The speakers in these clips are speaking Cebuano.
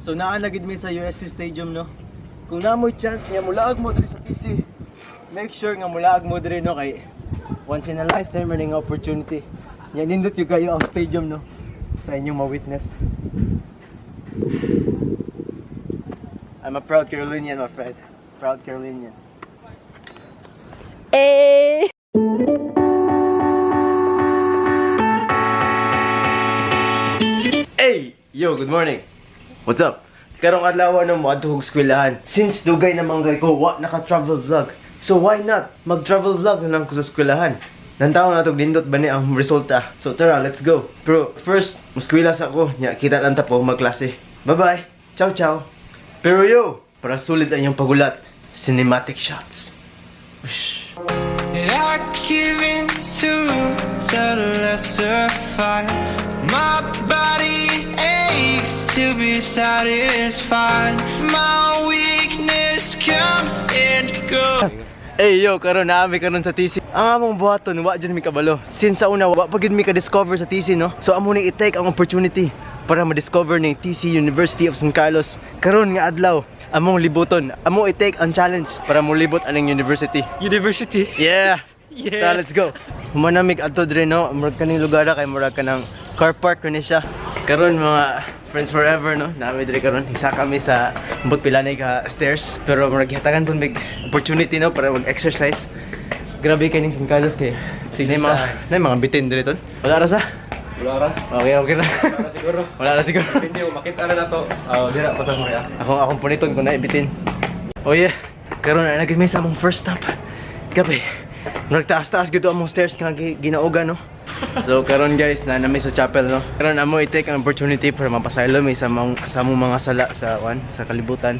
So naa na gid mi sa USC Stadium, no. Kung naa mo'y chance nga mulaag mo diri sa TC, make sure nga mulaag mo diri, no, kay once in a lifetime ning opportunity. Nya nindot gyud kayo ang stadium, no, sa inyong ma-witness. I'm a proud Carolinian, my friend. Proud Carolinian. Eh. Hey! Yo, good morning. What's up? Karong adlaw no moadto kog eskwelahan. Since dugay naman kay ko wa naka-travel vlog. So why not mag-travel vlog na lang ko sa eskwelahan? Nantaw na tog nindot ba ni ang resulta. So tara, let's go. Pero first, muskwela sa ako. Nya kita lang ta po magklase. Bye-bye. Ciao ciao. Pero yo, para sulit ang inyong pagulat. Cinematic shots. Whoosh. I give in to the lesser fight. My body aches to be satisfied. My weakness comes and goes. Hey yo, karon naa mi karon sa TC. Ang among buhaton wa jud mi kabalo. Since sa una wa pa gyud mi ka-discover sa TC, no. So amo ni i-take ang opportunity para ma-discover ni TC University of San Carlos. Karon nga adlaw, among libuton. Amo i-take ang challenge para molibot aning university. University. Yeah. Yeah. Tara, let's go. Humanamig adto dre, no. Murag kaning lugar kay murag kanang car park ni siya. Karon mga friends forever, no. Nami dre karon. Isa kami sa ambot pila na ka stairs pero murag gihatagan pud mig opportunity, no, para mag-exercise. Grabe kay ning San Carlos kay sige na mga bitin dre ton. Wala ra sa. Wala ra. Okay, okay ra. Wala ra siguro. Wala ra siguro. Hindi mo makita na nato. Oh, dira pa ta mo ya. Akong puniton kung naibitin. Oh yeah. Karon na naging sa among first stop. Grabe. Nagtaas-taas gyud among stairs nga ginauga, no. So karon guys, na nami sa chapel, no. Karon amo i-take ang opportunity para mapasaylo mi sa among mga sala sa kwan sa kalibutan.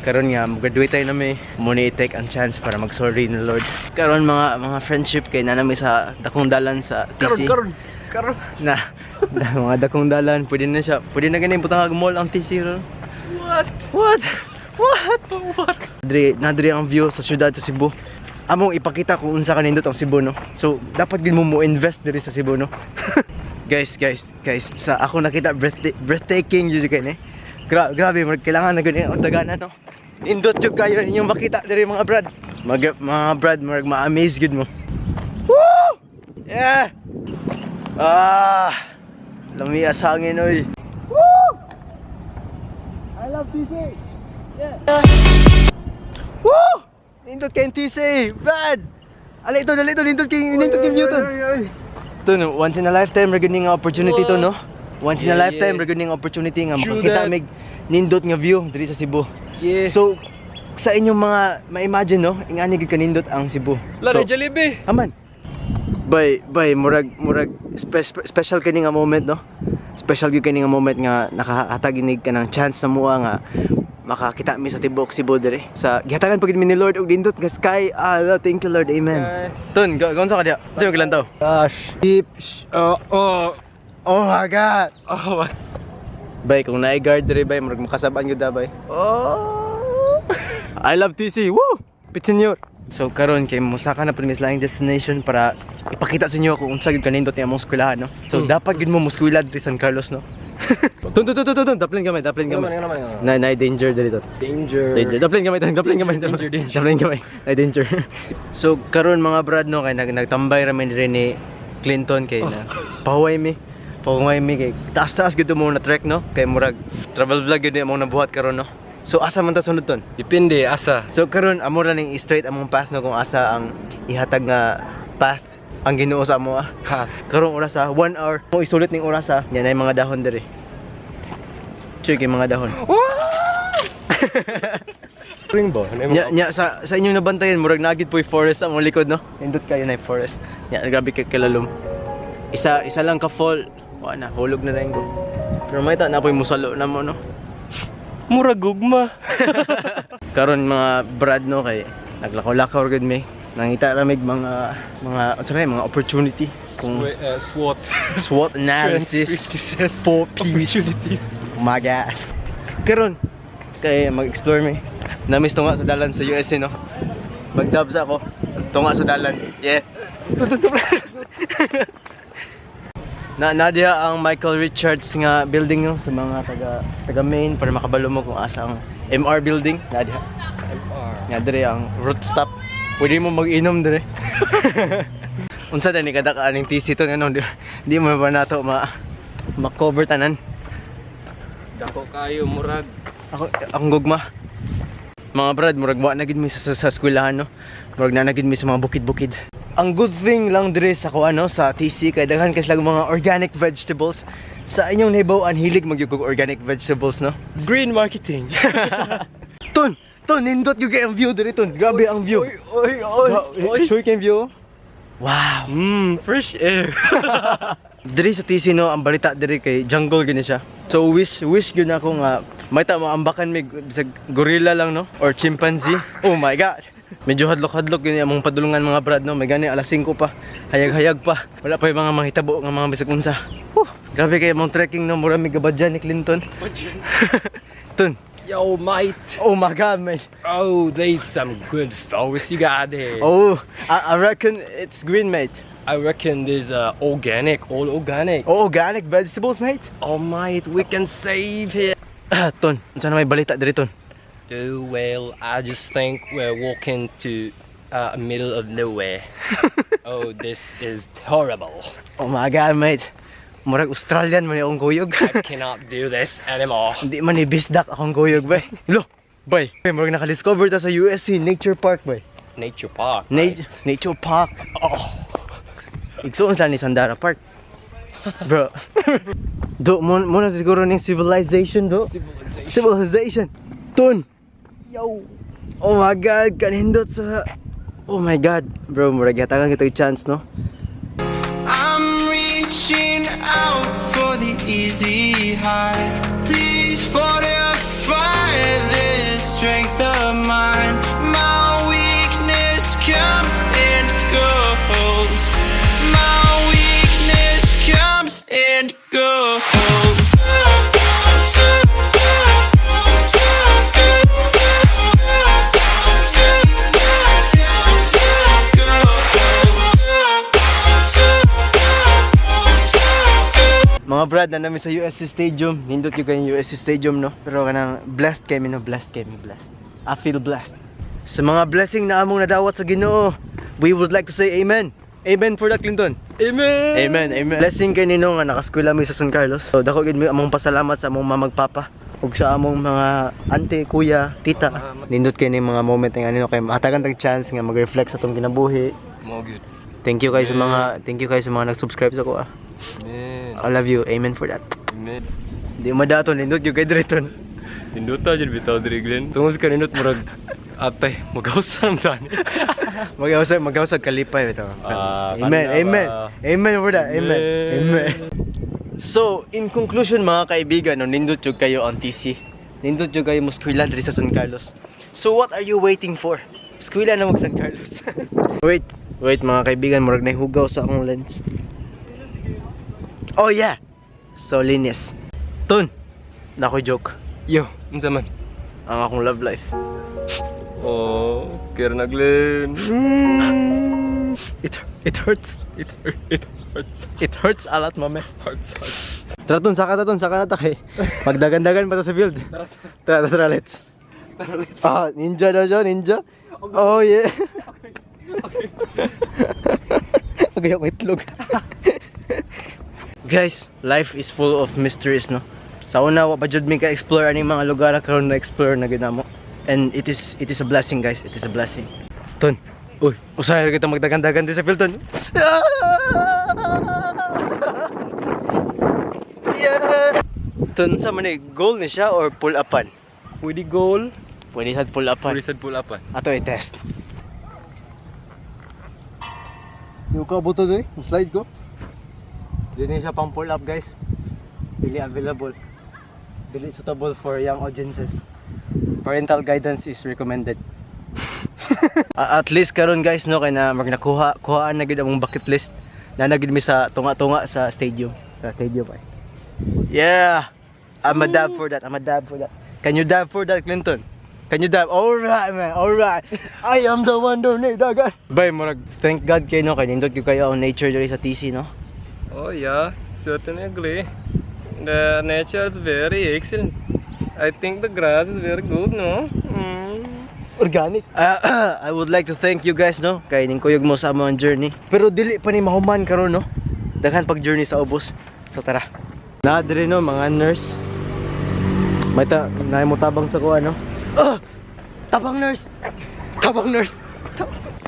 Karon nga mag-graduate tayo nami, mo ni i-take ang chance para mag-sorry ni Lord. Karon mga friendship kay na nami sa dakong dalan sa TC. Karon, karon. Na, na mga dakong dalan, pwede na siya. Pwede na ganin butang mall ang TC ron. What? What? What? What? Dre, nadre ang view sa syudad sa Cebu. Among ipakita kung unsa kanindot ang Cebu, no. So dapat gid mo mo invest diri sa Cebu, no. Guys, guys, guys, sa ako nakita breathtaking jud kay ni. Grabe, murag kailangan na gud ang tagana, no. Nindot jud kayo ninyong makita diri mga brad. Mga brad, murag ma-amaze gud mo. Woo! Yeah. Ah! Lamias hangin oy. Woo! I love TC. Yeah. Woo! Nindot kay TC, Brad! Ali ito, dali ito, nindot kay Newton. Ito no, once in a lifetime ra gyud nga opportunity to, no. Once in a lifetime ra gyud nga opportunity nga True makakita that. mig nindot nga view diri sa Cebu. Yeah. So sa inyong mga ma-imagine, no, ingani gyud kanindot ang Cebu. Laro So, Jollibee. Aman. Bay, bay, murag special kini nga moment, no? Special gyud kini nga moment nga nakahatag inig ka ng chance sa mua nga makakita mi sa tibuok Cebu diri. Sa gihatagan pa gid mi ni Lord og nindot nga sky. Ah, thank you Lord. Amen. Okay. Tun, go sa ka diya. Sa maglantaw. Gosh. Deep. Oh, oh. Oh my God. Oh my. Bay, kung naay guard diri bay, murag makasab-an gyud da bay. Oh. I love TC. Woo! Pitsenyor. So karon kay mosaka na pud mi sa laing destination para ipakita sa inyo kung unsa gyud kanindot ni among eskwelahan, no. So dapat gyud mo moskwela diri San Carlos, no. Tun tun tun tun tun, daplin gamay, daplin gamay. Naman, naman, Na na danger diri to. Danger. Danger. Daplin gamay, daplin gamay. Danger, danger. Daplin gamay. Na danger. So karon mga brad, no, kay nagtambay ra mi diri ni Clinton kay na pahuway mi. Pahuway mi kay taas-taas gyud mo na trek, no. Kay murag travel vlog gyud ni among nabuhat karon, no. So asa man ta sunod ton? Depende asa. So karon amo ra ning straight among path, no, kung asa ang ihatag nga path ang Ginoo sa amo ah. Ha. Karong oras ah, 1 hour. Mo isulit ning oras ah. Yan ay mga dahon diri. Chuy kay mga dahon. Ring ba? Nya, nya sa inyong nabantayan murag nagid po'y forest sa among likod, no. Nindot kayo na forest. Nya grabe kay kalalom. Isa lang ka fall. Wa na, hulog na lang ko. Pero may ta na po'y musalo na mo, no. Murag gugma. Karon mga brad, no, kay naglakaw-lakaw ra gud mi. Nangita ra mig mga unsa kay mga opportunity kung SWOT. SWOT analysis, Weaknesses. 4 Ps. Opportunities. Oh my God. Karon kay mag-explore mi. Namiss tunga sa dalan sa USA, no. Magdabs ako. Tunga sa dalan. Yeah. Na diha ang Michael Richards nga building, no, sa mga taga taga Main, para makabalo mo kung asa ang MR building na diha. MR. Nga dire ang root stop. Pwede mo mag-inom dire. Unsa ni kadak aning TC to, ano, di mo ba nato ma ma-cover tanan. Dako kayo, murag. Ako akong gugma. Mga brad, murag wa na gid mi sa eskwelahan, no. Murag na na gid mi sa mga bukid-bukid. Ang good thing lang dire sa ko ano sa TC kay daghan kay sila mga organic vegetables. Sa inyong nahibaw-an, hilig magyud kog organic vegetables, no. Green marketing. Ton, ton, nindot gyud kay ang view dire, ton. Grabe ang view. Oy, oy, oy. Oy. Sure kay view. Wow. Fresh air. Diri sa TC, no, ang balita diri kay jungle gini siya. So wish wish gyud ako nga may ta maambakan mig bisag gorilla lang, no, or chimpanzee. Oh my God. Medyo hadlok-hadlok gyud among padulungan, mga brad, no. May gani alas 5 pa. Hayag-hayag pa. Wala pa yung mga mahitabo nga mga bisag unsa. Whew, grabe kay among trekking, no, mura mig gabadyan ni Clinton. Tun. Yo, mate. Oh my God, man. Oh, there's some good flowers you got there. Oh, I reckon it's green, mate. I reckon there's organic, all organic. Oh, organic vegetables, mate. Oh, mate, we can save here. Ah, ton, unsa na may balita diri, ton? Oh, well, I just think we're walking to middle of nowhere. Oh, this is terrible. Oh my God, mate. Murag Australian man akong kuyog. I cannot do this anymore. Hindi man ni bisdak akong kuyog, bay. Lo, bay. Bay, murag naka-discover ta sa USC Nature Park, bay. Nature Park. Nature Park. Oh, Igsuon sila ni Sandara Park. Bro. Do, mo na siguro ning civilization, do. Civilization. Civilization. Tun. Yo. Oh my God, kanindot sa. Oh my God. Bro, murag hatagan kita chance, no? I'm reaching out for the easy high. Please fortify this strength of mine. My weakness comes and goes. My weakness comes and goes. Mga brad, na namin sa USC Stadium. Nindot yung kayong USC Stadium, no? Pero kanang blessed kami, no? Blessed kami, blessed. I feel blessed. Sa mga blessing na among nadawat sa Ginoo, we would like to say amen. Amen for that, Clinton. Amen. Amen, amen. Blessing kay nino nga nakaskwela mi sa San Carlos. So dako gid mi among pasalamat sa among mamag papa ug sa among mga ante, kuya, tita. Nindot kay ni mga moment nga nino kay hatagan tag chance nga mag-reflect sa atong kinabuhi. More good. Thank you kayo sa mga nag-subscribe sa ko ah. Amen. I love you. Amen for that. Amen. Di madaton, nindot gyud kay Dreton. Nindota jud bitaw diri, Glenn. Tungod sa kanindot, murag atay magausam tani. Magausap, magausap kalipay bitaw. Ah, Amen, kanina amen. ba? Amen for that. Amen. Amen. Amen. So, in conclusion, mga kaibigan, no, nindot jud kayo ang TC. Nindot jud kayo mo eskwela diri sa San Carlos. So, what are you waiting for? Eskwela na mag San Carlos. Wait, wait, mga kaibigan, murag nahugaw sa akong lens. Oh yeah. So linis. Tun, nako joke. Yo, unsa man? Ang akong love life. Oh, care na, Glenn. It hurts. It hurts. It hurts a lot, mame. Hurts, hurts. Tara tun, saka ta tun, saka na ta kay. Magdagandagan pa ta sa field. Tara, tara, tara, let's. Tara, let's. Ah, ninja daw siya, ninja. Oh yeah. Okay, ako itlog. Guys, life is full of mysteries, no? Sa una, wa pa jud mi ka-explore aning mga lugar, karon na explore na gid namo. And it is a blessing, guys. It is a blessing. Ton. Uy, usahay kita magdagandagan din sa field, ton. Yeah! Ton, sa man eh, goal ni siya or pull upan? Pwede goal. Pwede sad pull upan. Pwede sad pull upan. Ato i-test. Yung ka buto eh, slide ko. Dili siya pang pull up, guys. Dili available. Dili suitable for young audiences. Parental guidance is recommended. At least karon, guys, no, kay na mag nakuha kuhaan na gid among bucket list. Na na gid mi sa tunga-tunga sa stadium. Sa stadium ay. Yeah. I'm a dab for that. I'm a dab for that. Can you dab for that, Clinton? Can you dab? Alright, man. Alright. I am the one don't need that guy. Bay, murag, thank God kayo, no? Kay nindot gyud kayo ang nature diri sa TC, no? Oh yeah. Certainly agree. The nature is very excellent. I think the grass is very good, no? Organic. I would like to thank you guys, no? Kay ning kuyog mo sa among journey. Pero dili pa ni mahuman karon, no? Daghan pag journey sa ubos. So tara. Na diri, no, mga nurse. May ta na mo tabang sa kuha, no? Ah! Tabang, nurse. Tabang, nurse.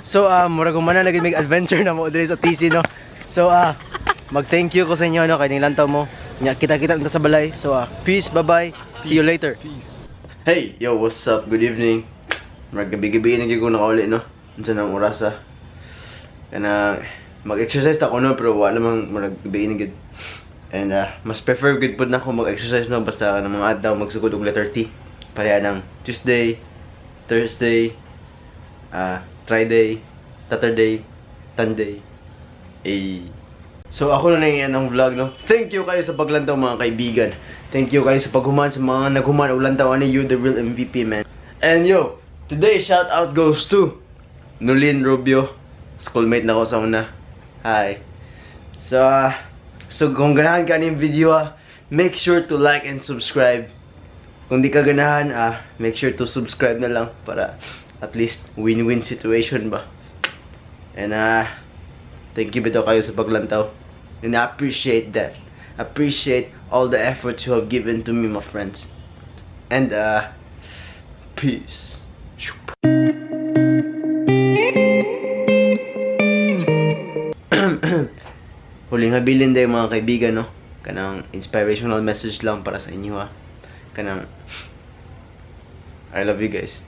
So murag human na gyud mig adventure na mo diri sa TC, no. So mag thank you ko sa inyo, no, kay ning lantaw mo. Nya kita-kita ta sa balay. So peace, bye-bye. See you later. Peace. Hey, yo, what's up? Good evening. Murag gabi-gabi na gyud ko nakauli, no? Unsa nang oras ah? Kana mag-exercise ta ko, no, pero wa namang murag gabi na gyud. And mas prefer gud pud nako mag-exercise, no, basta kanang mga adlaw magsugod og letter T. Pareha ng Tuesday, Thursday, Friday, Saturday, Sunday. Eh. So ako na nang ang vlog, no. Thank you kayo sa paglantaw, mga kaibigan. Thank you kayo sa paghuman, sa mga naghuman og lantaw ani. You the real MVP, man. And yo, today shout out goes to Nulin Rubio. Schoolmate na ko sa una. Hi. So kung ganahan ka ning video, make sure to like and subscribe. Kung di ka ganahan, make sure to subscribe na lang para at least win-win situation ba. And thank you bitaw kayo sa paglantaw. And I appreciate that. Appreciate all the efforts you have given to me, my friends. And peace. Shoop. Huling habilin day, mga kaibigan, no? Kanang inspirational message lang para sa inyo, ha. Kanang I love you guys.